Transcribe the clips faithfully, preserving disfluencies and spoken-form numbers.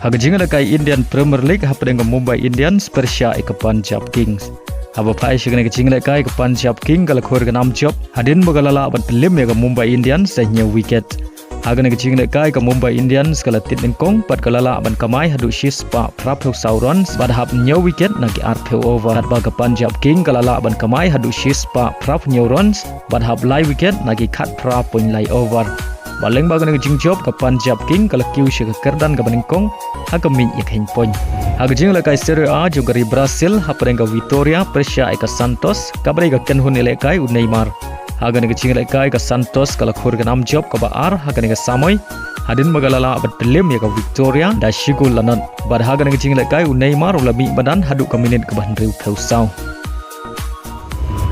Ha ka jingïalehkai Indian Premier League hapdeng ka Mumbai Indians pyrshah ïa ka Punjab Kings. Haba phai sha kane ka jingïalehkai ka Punjab Kings ka la khur ka nam jop hadien ba ka la lah ban pynliem ïa ka Mumbai Indians da hynñiew wicket. Ha kane ka jingïalehkai ka Mumbai Indians ka la tied nyngkong bad ka la lah ban kamai haduh shispah phraphew saw runs bad hap hynñiew wicket na ki arphew over. Katba ka Punjab Kings ka la lah ban kamai haduh shispah phraphew hynñiew runs bad hap lai wicket na ki khatphra point lai over. Bad lyngba kane ka jingjop ka Punjab Kings ka la kiew sha ka kyrdan kaba nyngkong ha ka miej ïakheiñ point. Ha ka jingïalehkai Serie A jong ka ri Brazil hapdeng ka Vitória pyrshah ïa ka Santos kaba dei ka kynhun ïalehkai u Neymar. Ha kane ka jingïalehkai ka Santos ka la khur ka nam jop kaba ar ha kane ka samoi hadien ba ka la lah ban pynliem ïa ka Vitória da shi gol lanot. Bad ha kane ka jingïalehkai u Neymar u la mih madan haduh ka minit kaba hynriewphew saw.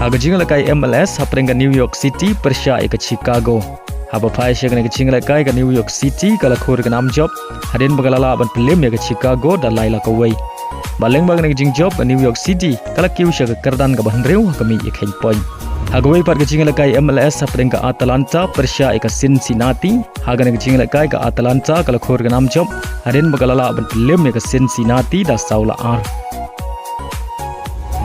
Ha ka jingïalehkai M L S hapdeng ka New York City pyrshah ïa ka Chicago. Haba phai sha kane ka jingïalehkai ka New York City ka la khur ka nam jop hadien ba ka la lah ban pynliem ïa ka Chicago da lai la kawei. Bad lyngba kane ka jingjop ka New York City ka la kiew sha ka kyrdan kaba hynriew ha ka miej ïakheiñ point. Ha kawei pat ka jingïalehkai M L S hapdeng ka Atalanta pyrshah ïa ka Cincinnati. Ha kane ka jingïalehkai ka Atalanta ka la khur ka nam jop hadien ba ka la lah ban pynliem ïa ka Cincinnati da saw la ar.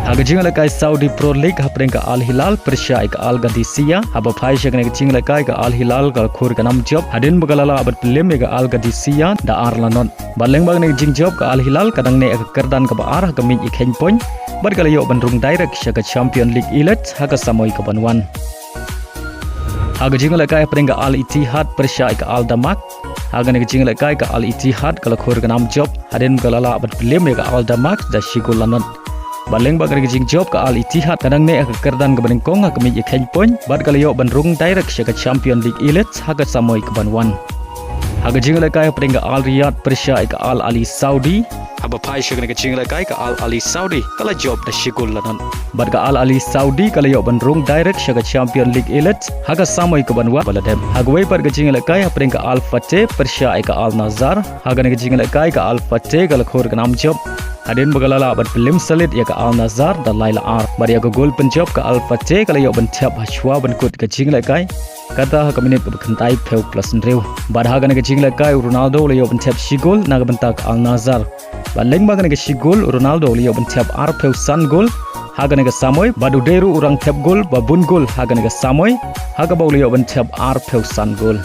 Ha ka jingïalehkai Saudi Pro League hapdeng ka Al Hilal pyrshah ïa ka Al Qadisiyah. Haba phai sha kane ka jingïalehkai ka Al Hilal ka la khur ka nam jop hadien ba ka la lah ban pynliem ïa ka Al Qadisiyah da ar lanot. Bad lyngba kane ka jingjop ka Al Hilal ka dang neh ha ka kyrdan kaba ar ha ka miej ïakheiñ point bad ka la ïoh ban rung direct sha ka Champion League Elite ha ka samoi kaban wan. Ha ka jingïalehkai hapdeng ka Al Ittihad pyrshah ïa ka Al Dammam. Ha kane ka jingïalehkai ka Al Ittihad ka la khur ka nam jop hadien ba ka la lah ban pynliem ïa ka Al Dammam da shi gol lanot. Bad lyngba kane ka jingjop ka Al Ittihad ka dang neh ha ka kyrdan kaba nyngkong ha ka miej ïakheiñ point bad ka la ïoh ban rung direct sha ka Champion League Elite ha ka samoi kaban wan. Ha ka jingïalehkai hapdeng ka Al Riyadh pyrshah ïa ka Al Ahli Saudi. Haba phai sha kane ka jingïalehkai ka Al Ahli Saudi ka la jop da shi gol lanot. Bad ka Al Ahli Saudi ka la ïoh ban rung direct sha ka Champion League Elite ha ka samoi kaban wan ba la dep. Ha kawei pat ka jingïalehkai hapdeng ka Al Fateh pyrshah ïa ka Al Nassr. Ha kane ka jingïalehkai ka Al Fateh ka la khur ka nam jop hadien ba ka la lah ban pynliem shalid ïa ka Al Nassr da lai la ar. Bad ïa ka gol pynjop ka Al Fateh ka la ïoh ban thep ha shuwa ban kut ka jingïalehkai, kata ha ka minit kaba khyndai phew plus hynriew. Bad ha kane ka jingïalehkai u Ronaldo u la ïoh ban thep shi gol na ka bynta ka Al Nassr. Bad lyngba kane ka shi gol u Ronaldo u la ïoh ban thep arphew san gol ha kane ka samoi bad u dei ruh u rangthep gol ba bun gol ha kane ka samoi, ha kaba u la ïoh ban thep arphew san gol.